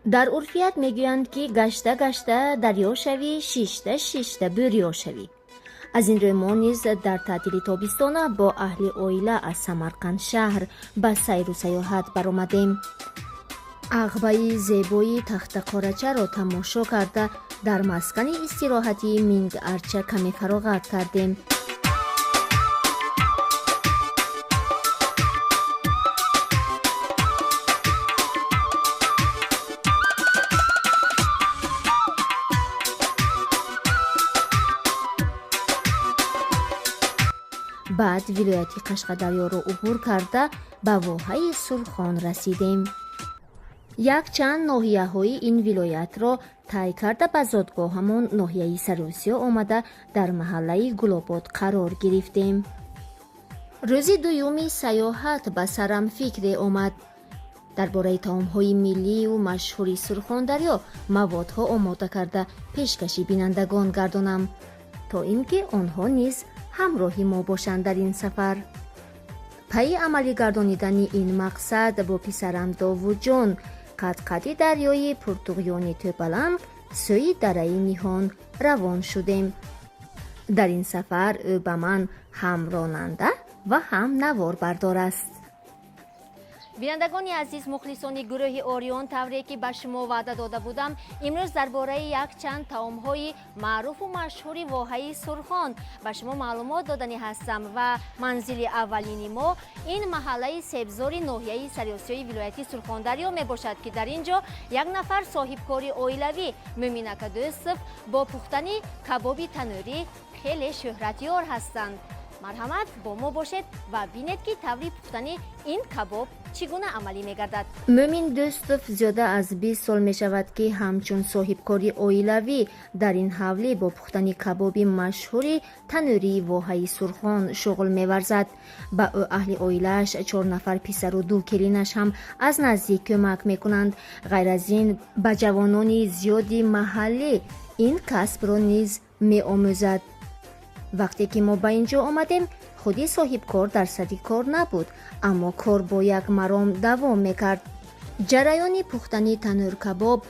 Дар урфият мегӯянд, ки гашта гашта дарё шавӣ, шишта шишта бӯрё шавӣ. Аз ин рӯ мо низ дар таътили тобистона бо аҳли оила аз Самарқанд шаҳр ба сайру саёҳат баромадем. Ағбаи зебои Тахтақорачаро тамошо карда, дар маскани истироҳатии Минг Арча каме фароғат кардем. Баъд вилояти Қашқадарёро убур карда, ба воҳаи Сурхон расидем. Якчанд ноҳияҳои ин вилоятро тай карда, ба зодгоҳамон ноҳияи Саросиё омада, дар маҳаллаи Гулобод қарор гирифтем. Рӯзи дуюми саёҳат ба сарам фикре омад: дар бораи таомҳои миллию машҳури Сурхондарё маводҳо омода карда, пешкаши бинандагон гардонам, то ин ки онҳо низ ҳамроҳи мо бошанд дар ин сафар. Пайи амалӣ гардонидани ин мақсад бо писарам Довудҷон қадқади дарёи пуртуғёни тӯпаланг сӯи Дараи Ниҳон равон шудем. Дар ин сафар ӯ ба ман ҳам ронанда ва ҳам наворбардор аст. Бинандагони азиз, мухлисони гурӯҳи Ориён, тавре ки ба шумо ваъда дода будам, имрӯз дар бораи якчанд таомҳои маъруфу машҳури воҳаи Сурхон ба шумо маълумот доданӣ ҳастам. Ва манзили аввалини мо ин маҳаллаи Себзори ноҳияи Сариосиёи вилояти Сурхондарё мебошад, ки дар ин ҷо як нафар соҳибкори оилавӣ, Мӯминака Дӯстов, бо пухтани кабоби танӯрӣ хеле шӯҳратёр ҳастанд. Марҳамат, бо мо бошед ва бинед, ки таври пухтани ин кабоб чӣ гуна амалӣ мегардад. Мӯмин Дӯстов зиёда аз 20 сол мешавад, ки ҳамчун соҳибкори оилавӣ дар ин ҳавлӣ бо пухтани кабоби машҳури танӯрии воҳаи Сурхон шуғл меварзад. Ба ӯ аҳли оилааш, чор нафар писару ду келинаш ҳам аз наздик кӯмак мекунанд. Ғайр аз ин, ба ҷавонони зиёди маҳаллӣ ин касбро низ меомӯзад. Вақте ки мо ба ин ҷо омадем, худи соҳибкор дар сари кор набуд, аммо кор бо як маром давом мекард. Ҷараёни пухтани танӯркабоб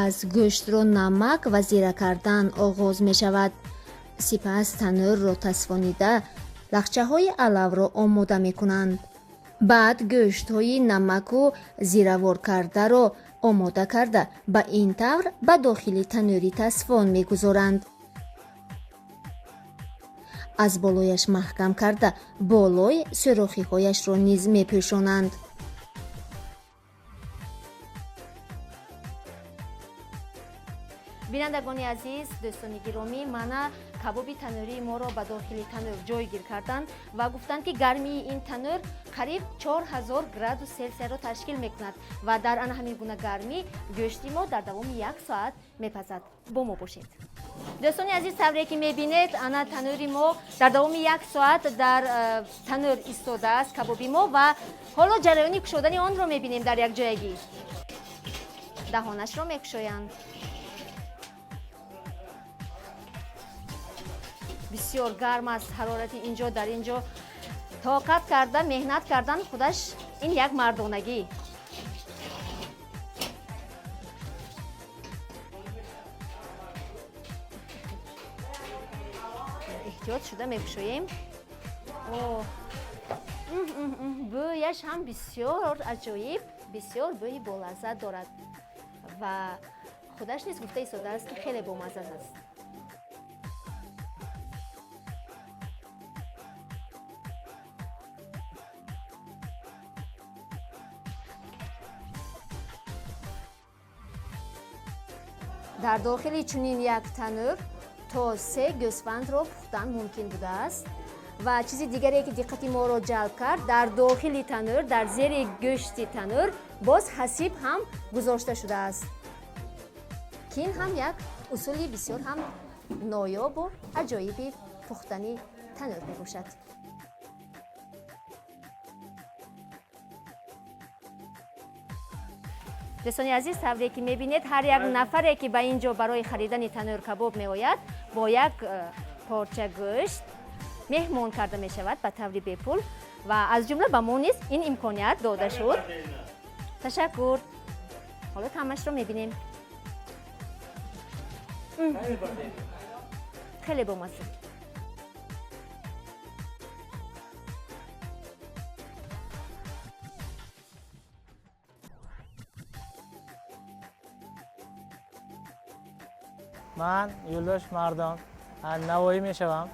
аз гӯштро намак ва зира кардан оғоз мешавад. Сипас танӯрро тасфонида, лахчаҳои алавро омода мекунанд. Баъд гӯштҳои намаку зиравор кардаро омода карда, ба ин тавр ба дохили танӯри тасфон мегузоранд, аз болояш маҳкам карда, болои сӯрохиҳояшро низ мепӯшонанд. Бинандагони азиз, дӯстони гиромӣ, мана кабоби танӯрии моро ба дохили танӯр ҷойгир карданд ва гуфтанд, ки гармии ин танӯр қариб 4000 градус Селсияро ташкил мекунад ва дар ана ҳамин гуна гармӣ гӯшти мо дар давоми як соат мепазад. Бо мо бошед, дӯстони азиз. Тавре ки мебинед, ана танӯри мо дар давоми як соат дар танӯр истодааст кабоби мо, ва ҳоло ҷараёни кушодани онро мебинем дар якҷоягӣ. Даҳонашро мекушоянд. Бисёр гарм аст ҳарорати ин ҷо. Дар ин ҷо тоқат карда меҳнат кардан худаш ин як мардонагӣ. Эҳтиёт шуда мекушоем. Бӯяш ҳам бисёр аҷоиб, бисёр бӯи болаззат дорад ва худаш низ гуфта истодааст, ки хеле бомазза аст. Дар дохили чунин як танӯр то се гӯсфандро пухтан мумкин будааст. Ва чизи дигаре, ки диққати моро ҷалб кард, дар дохили танӯр, дар зери гӯшти танӯр боз ҳасиб ҳам гузошта шудааст, ки ин ҳам як усули бисёр ҳам ноёбу аҷоиби пухтани танӯр мебошад. Дӯстони азиз, тавре ки мебинед, ҳар як нафаре, ки ба ин ҷо барои харидани танӯркабоб меояд, бо як порча гӯшт меҳмон карда мешавад ба таври бепул, ва аз ҷумла ба мо низ ин имконият дода шуд. Ташаккур. Ҳоло Ҳоло таъмашро мебинем. Хеле бомазза. Ман Юлдош Мардон, Навоӣ мешавам,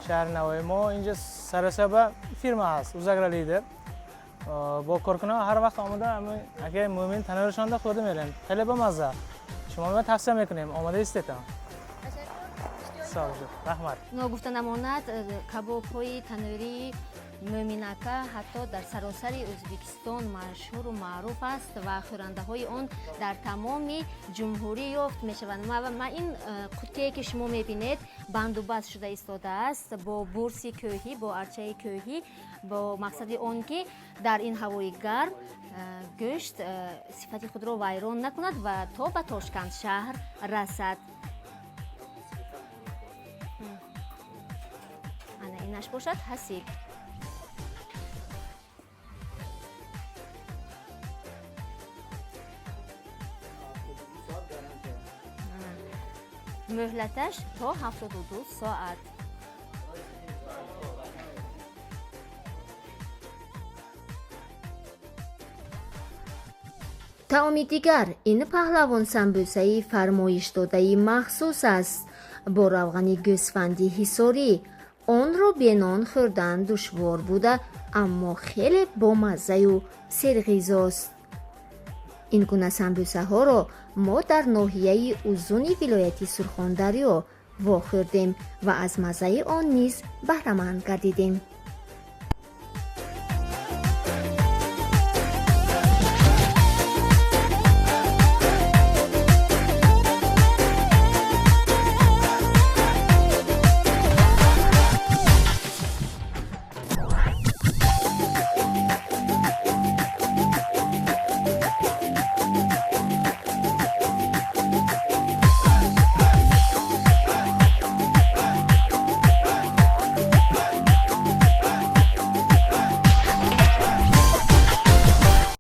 шаҳри Навоӣ. Мо инҷо сарасаба фирма ҳаст, Узагра Лидер. Бо коркунон ҳар вақт омода, акай Мӯмин танурашонда хӯрда мерем. Хеле бамазза. Шумо тавсия мекунем, омода истетам. Раҳмат. Ногуфта намонад, кабобҳои танӯрии Мӯминака ҳатто дар саросари Ӯзбекистон машҳуру маъруф аст ва хӯрандаҳои он дар тамоми ҷумҳурӣ ёфт мешаванд. Ва ин қуттие, ки шумо мебинед, бандубаст шуда истодааст бо бурси кӯҳӣ, бо арчаи кӯҳӣ, бо мақсади он ки дар ин ҳавои гарм гӯшт сифати худро вайрон накунад ва то ба Тошканд шаҳр расад. Ана инаш бошад ҳасиб. Мӯҳлаташ то 72 соат. Таоми дигар ин паҳлавон самбӯсаи фармоишдодаи махсус аст бо равғани гӯсфанди ҳисорӣ. Онро бе нон хӯрдан душвор буда, аммо хеле бомаззаю серғизост. Ин гуна самбӯсаҳоро мо дар ноҳияи Узуни вилояти Сурхондарё вохӯрдем ва аз маззаи он низ баҳраманд гардидем.